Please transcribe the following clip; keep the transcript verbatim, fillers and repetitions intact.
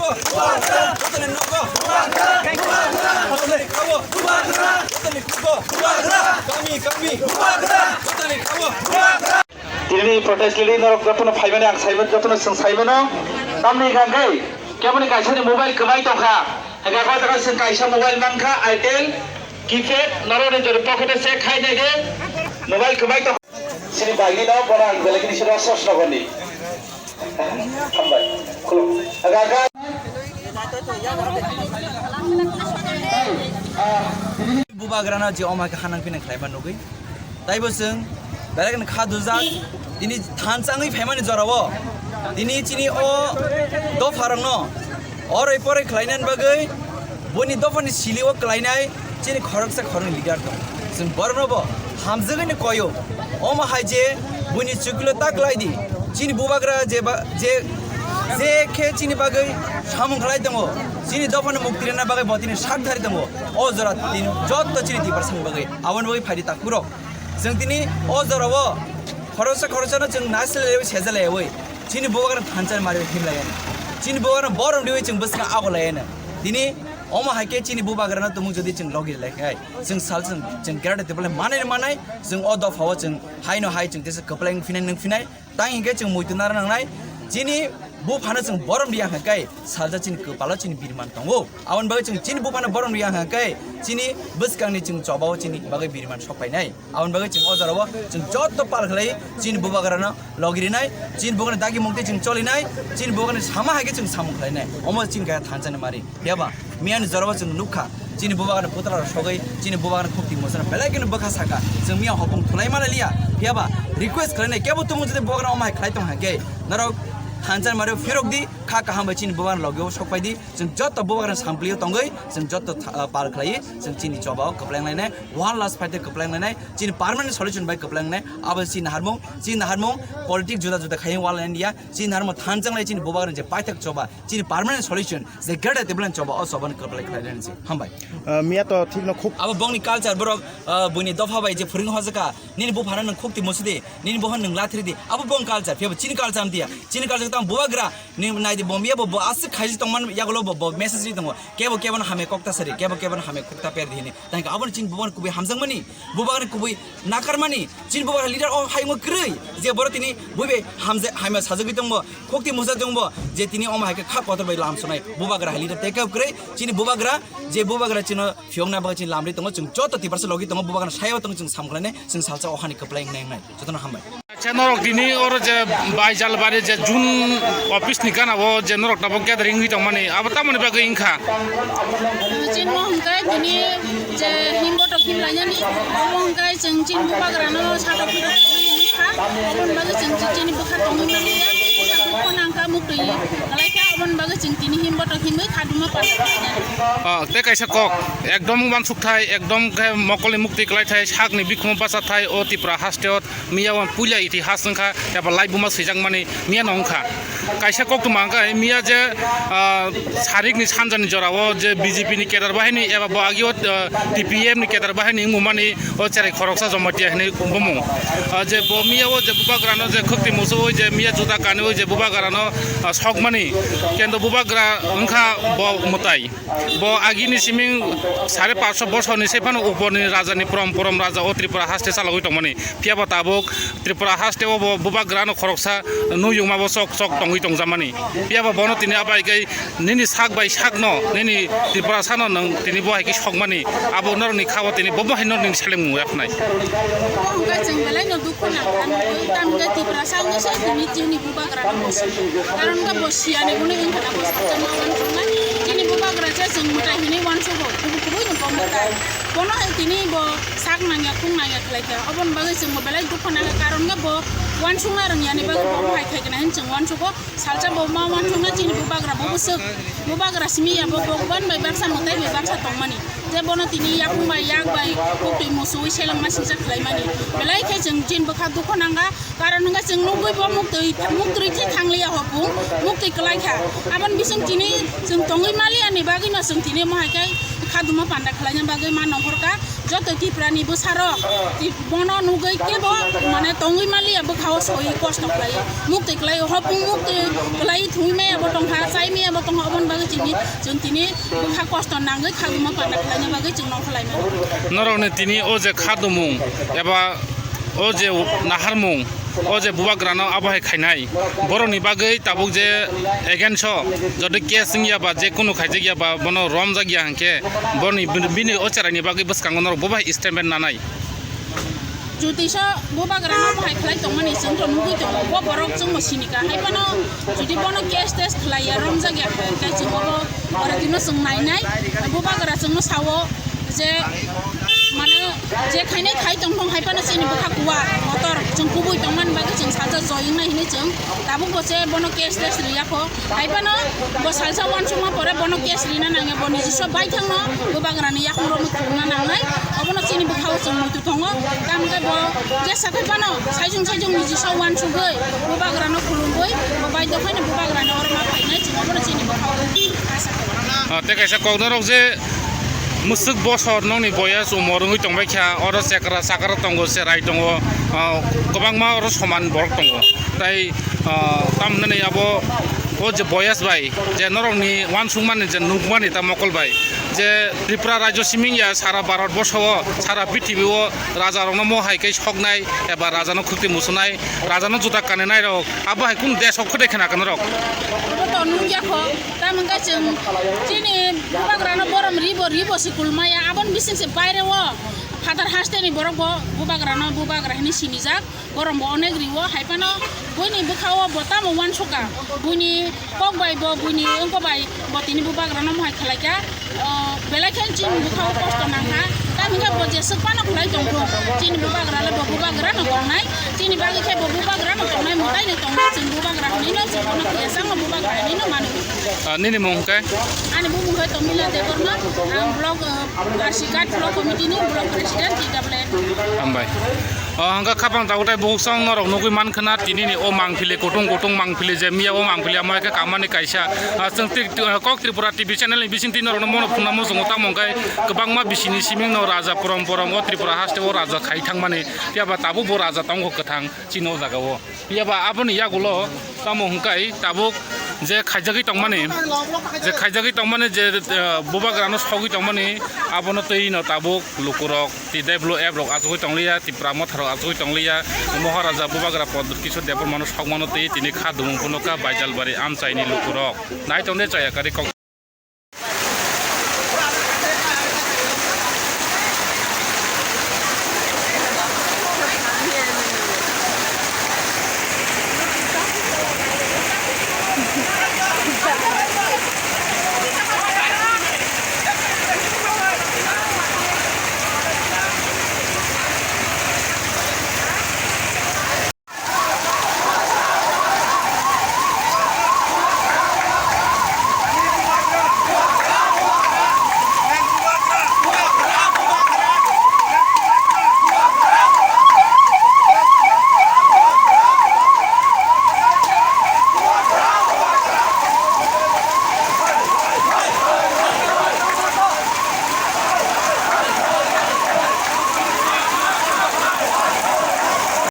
Tini protest rally norok jotono phaimani ang saiman, jotono chwng saimano. Tamni hwnkha khe keboni kaisani mobile kwbai tongkha. Hwnkhe kok jaga chwng kaisa mobile mankha Itel keypad, norokni jora pocket-o se khai nai de. Mobile kwbai tongkha. Sini bagwi no bono ang belai kini sini sos nogoni. Hambai. Khulum. Aga, aga. Bubagrano je oma khe hanang pinang khlai ma nugwi. Taibo chwng belai khe kha dujak. Tini thansa wngwi phaimani jorao. Tini chini o dopharokno oroi poroi khlainani bagwi boni dophani silio klainai chini khoroksa khoroknwi leader tong. Chwng borokno bo hamjagwino koyo. Omo hai je buini chukilo ta klai di. Chini bubagra je ba, je, je khe chini bagwi samung khlai tongo. Chini dophano mukti rwna bagwi bo tini sak thari tongo. O jora tini jotto chini Tiprasani bagwi. Aboni bagwi phaidi takhurok. Chwng tini o jorao khoroksa khoroksano chwng nasilaiwi sejalaiwi. Chini bubagrano thansa mari himlaiani. Chini bubagrano borom diwi chwng bwskango ago laiani. Tini omo hai khe chini bubagrano tumung jodi chwng logi lai khai. Chwng sal chwng, chwng Greater Tipraland manai manai, chwng o dophao chwng haino hai chwng tesa kwplai wng phinai nwng phinai, tang hinkhe chwng muitu nara nangnai. Chini buphano chwng borom riya hwnkhe salsa chini kwpalo chini birman tongo. Aboni bagwi chwng chini buphano borom riya hwnkhe chini bwskangni chwng chobao chini bagwi birman sok painai. Aboni bagwi chwng o jorao chwng jotto pal khlai chini bubagrano logi rinai, chini bubagrano dagi mukti chwng cholinai, chini bubagrano sama hai khe chwng samung khlainai. Omo chini kaya thansa ni mari. Phiya ba, miyani jorao chwng nukha, chini bubagrano putra rok sogwi, chini bubagrano khukti musana belai kheno bwkha saka. Chwng miya hopung thulai mana liya. Phiya ba, request khlainai, kebo tumung jodi bubagrano omo hai khlai tong hai khe, norok thansa ni mari phirok di, kha kaham bai chini bubagrano logio sok pai di. Chwng jotto bubagrano samplio tongwi, chwng jotto tha-, ah, pal khlai, chwng chini chobao kwpleng lainai, one last fight kwpleng lainai, chini permanent solution bai kwpleng lainai, abo chini naharmung, chini naharmung, politic juda juda khai wal India, chini naharmung thansa lai chini bubagrano je paithak choba, chini permanent solution, je Greater Tipraland choba, o choba ni kwpleng khlai lainai si. Hambai. Ah, miya to thik no khub. Abo bongni culture borok, ah, buini dopha bai je phuring hojaka, nini buphano nwng khukti musidi, nini buhan nwng lathiri di, abo bong culture, phiya bo chini culture am diya, chini culture tamo bubagra, Ni nai di, bo miya bo, bo aswk khaisi tongman yagulo bo, bo message ri tongo. Kebo kebo no hamya kok ta sari, kebo kebo no hamya kok ta per di hini. Tangka aboni chini bubagrano kubui hamjakmani, bubagrano kubui nakarmani, chini bubagra leader o hayungo kwrwi. Je borok tini buibai hamja-, hamya sajagwi tongbo, khukti musa tongbo, je tini omo hai khe kha kotor bai lam sonai. Bubagra hai leader tei kebo kwrwi, chini bubagra, je bubagra chino phiyokna bagwi chini lam ri tongo, chwng joto Tiprasa logi tongo, bubagrano sayo tongo, chwng samkhlainai, chwng salsa o hani kwplai wngnai wngnai. Jotono hambai. Acha, norok tini oro je Baijalbari je June office ni gana o je norok tabok gathering wngwi tongmani, abo tamoni bagwi wngkha? Chini mo hwnkhe tini je himbotok himlainani, omo hwnkhe chwng chini bubagrano satok pitok wngwi wngkha, oboni bagwi chwng chini bwkha tongwi manliya, bwkha dukho nangkha, muktwi kwlaikha, oboni bagwi chwng tini himbotok himwi khaduma pasa khlainani. Oh, tei kaisa kok, ekdom wansukthai, ekdom khe mokolni muktwi kwlaithai, sakni bikhumo bachathai, o Tripura hasteo Miya o puila itihas wngkha, eba laibuma swijakmani miya no wngkha. Kaisa koktwma hwnkhe miya je, ah, sarikni sanjani jorao je B J P ni kedar bahaini eba bo agio, ah, T P M ni kedar bahaini wngmani o cherai khoroksa Jamatia hinwi bumung. Ah, je bo miya o je bubagrano je khukti muchungwi je miya juda kanwi je bubagrano, ah, sokmani kendo bubagra wngkha bo mwtai. Bo agini siming sare paanch sho bosorni se phano uporni rajani porom porom raja o Tripura haste chalogwi tongmani. Phiya bo tabuk Tripura haste o bo bubagrano khoroksa nuyungma bo chok chok tongwi tongjakmani. Phiya bo bono tini abai khe nini sak bai sakno, nini Tripura sano nwng tini bo hai khe sokmani. Abo norokni kha o tini bo bo hai norokni seleng mung yapnai. Bo hwnkhe chwng belai no dukhu nangkha, tamkhe Tiprasa wngwi se tini chini bubagra no bo sini. Karon khe bo siyani hwnwi wngkha na bo sakchangma uansuknai. Chini bubagra se chwng mwtai hwnwi uansugo, kubui kubui no bo mwtai. Bono hai tini bo sak nangya, khung nangya khlai kha. Oboni bagwi chwng bo belai dukhu nangkha, karon khe bo uansukna rwngyani bagwi bo hai khai khe na hwn chwng uansugo. Salsa bo ma uansukna chini bubagra bo bwswk. Bubagra simi ya bo Bhagwan bai baksa mwtai bai baksa tongmani. Je bono tini yakung bai yak bai koktwi musuwi selengma singcha khlaimani. Belai khe chwng chini bwkha dukhu nangkha. Karon hwnkhe chwng nugwi bo muktwi, muktwi thwi thangliya hopung, muktwi kwlai kha. Aboni bising tini chwng tongwi maliya ni bagwi no chwng tini omo hai khe Khaduma panda khlaina bagwi ma nongkhorka joto Tripura ni bwsarok, ti-, bono nugwi kebo mane tongwi maliya bwkhao soi kosto khlai, mukti khlai, hopung mukti khlai, thungwi maya bo tongkha, chai maya bo tongkha, oboni bagwi chini, chwng tini bwkha kosto nangwi Khaduma panda khlaina bagwi chwng nongkhor lai mano. Norokni tini o je khadumung eba o je naharmung, o je bubagrano abo hai khainai, borokni bagwi tabuk je against o jodi case wngya ba, je kunu khaijak ya ba, bono romjak ya hinkhe, boroni, bini o cheraini bagwi bwskango norok bo bai statement nanai. Jotisa bubagrano bo hai khlai tongmani chwng to nugwi tongo, bo borok chwngno sinika, hai phano jodi bono case test khlai ya, romjak ya hinkhe chwng obo oro dino chwng nainai, bubagra chwngno sao. Je, mane, je khainai khai tong thong hai phano chini bwkha kuwar motor chwng kubui tongmani bagwi chwng salsa joying nai hinwi chwng tabuk bo se bono case test riya kho. Hai phano bo salsa uansukma pore bono case rina nangya, bo nijiswa baithangno bubagrani yakung romwi khulumna nangnai. Obono chini bwkhao chwng muitu tongo. Tamo khe bo case sakhai phano saijung saijung nijiswa uansugwi bubagrano khulumwi bo baidhyo khaino bubagrani oro ma phainai chwng obono chini bwkhao asa khaio. Ah, tei kaisa kok norok je Mwswk bosor nokni boyas umor wngwi tongbaikha, oro chekra sakra tongo, cherai tongo, ah, kwbangma oro soman borok tongo. Tai, ah, tamhinani abo o je boyas bai je norokni uansukmani je nukmani ta mokol bai je Tripura rajyo siming ya sara Bharat borsho o, sara prithibi o raja rokno mo hai khe soknai eba raja no khukti muchunai, raja no juda kanwi nai rok, abo hai kunu desh o khwdai khna khe norok. Abo to nukya kho. Tamo wngkha chwng chini bubagrano borom ribo, ribo se kulmaya, aboni bising se baire o phatar hasteni borok bo bubagrano bubagra hinwi sinijak, borom bo onek rio, hai phano buini bwkha o bo tamo uansukha, buini kok bai bo, buini wngko bai bo tini bubagrano mohai khlaikha, o belai khe chini bwkha o kosto nangkha, tamo wngkha bo jeswk phano khlai tongthung, chini bubagra le bo bubagrano tongnai, chini bagwi khe bo bubagrano tongnai, mwtaino tongnai, chwng bubagra hinwi no chwng bono khe changno bubagra hinwi no mano. Ah, nini mung khe? Ani bumung khe Tomila Debbarma, ang block, ah, Kasighat block committee ni block president, T W F. Hambai. Ah, hangkha khapang tabuk tai buksong norok nugwi mankha na tini ni o mangpili kutung kutung mangpili je miya o mangpili amo khe kamani kaisa. Ah, chwng tri-, tri-, ah, kok Tripura T V channel ni bising twi norok no mono phunamo chwng tamo khe kwbangma bisini siming no raja porom porom o Tripura haste o raja khai thangmani. Phiya ba tabuk bo raja tongo kwthang chini o jaga o. Phiya ba aboni yagulo tamo hwnkhe tabuk je khaijagwi tongmani, je khaijagwi tongmani je, eh, bubagrano sogwi tongmani abono twi no tabuk lukurok T W F rok achugwi tongliya, Tipra Motha rok achugwi tongliya, Moharaja Bubagra Pradyut Kishore Debbarmano sogmano twi tini kha dumung phunukha Baijalbari amchaini lukurok. Nai tongde chaya kari kok